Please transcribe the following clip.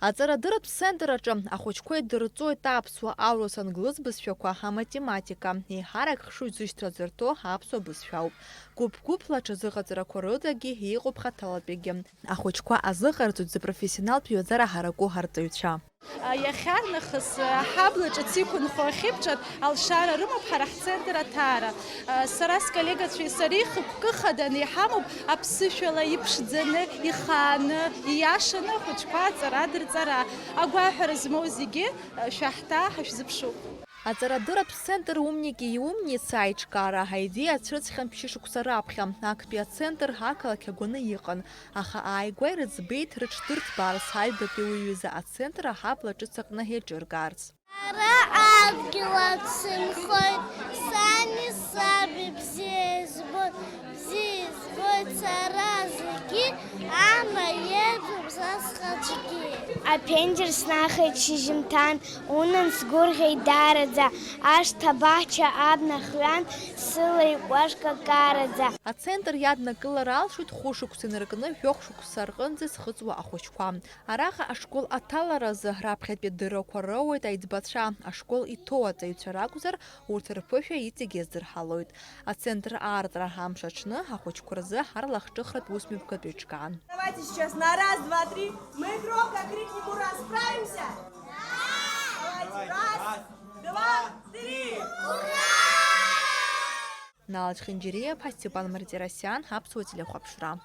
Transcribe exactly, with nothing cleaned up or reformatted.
Аҵарадырратә центр аҿы ахәыҷқәа идырҵоит аԥсуа, аурыс, англыз бызшәақәа, аматематика. Еиҳарак хшыҩзышьҭра зырҭо аԥсуа бызшәа ауп. Гәыԥ-гәыԥла аҽазыҟаҵарақәа рыдагьы иҟоуп хаҭалатәигьы. Ахәыҷқәа азыҟарҵоит зыпрофессионалтә ҩаӡара ҳараку арҵаҩцәа. Иахьарнахыс ҳабла ҿыц иқәынхо ахьыбҿар алшара рымоуп ҳара ҳцентр аҭаара. Сара сколлегацәеи сареи хықәкы хаданы иҳамоуп аԥсышәала иԥшӡаны, ихааны, ииашаны ахәыҷқәа аҵара дырҵара. Агәаҳәара змоу зегьы шәаҳҭаа, ҳашәзыԥшуп. Аҵарадырратә центр «Умники и умницы» аиҿкаара аидеиа ацәырҵхьан ԥшьышықәса раԥхьа. Актәи ацентр ақалақь агәаны иҟан, аха ааигәа ирыӡбеит рыҽдырҭбаарц аҩбатәи уаҩыза ацентр аҳабла ҿыц аҟны еиҿыркаарц. Ара адгьыл аҿ сынхоит, сани саби бзиа избоит, бзиа избоит сара зегьы, амра иеиԥшым са схаҿгьы. Аԥенџьыр снахеит шьыжьымҭан, унан сгәырӷьеит даараӡа, ашҭа баҳча абна хҩан, сыла икәашк акараӡа. Ацентр иаднакылар алшоит хәышықәса инаркны жәохә шықәса рҟынӡа зхыҵуа ахәыҷқәа. Араҟа ашкол аҭаларазы раԥхьатәи адыррақәа роуеит аиҵбацәа, ашкол иҭоу аҵаҩцәа ракәзар, урҭ рԥышәа иҵегьы иаздырҳалоит. Ацентр аартра амш аҽны ахәыҷқәа рзы арлахҿыхратә усмҩаԥгатә еиҿкаан. Давайте сейчас на раз, два, три. Мы громко крикнем «Ура!» Справимся? Давайте, раз, два, три. Ура! Нала Чхинджириаԥҳа, Степан Мартиросиан, аԥсуа телехәаԥшра.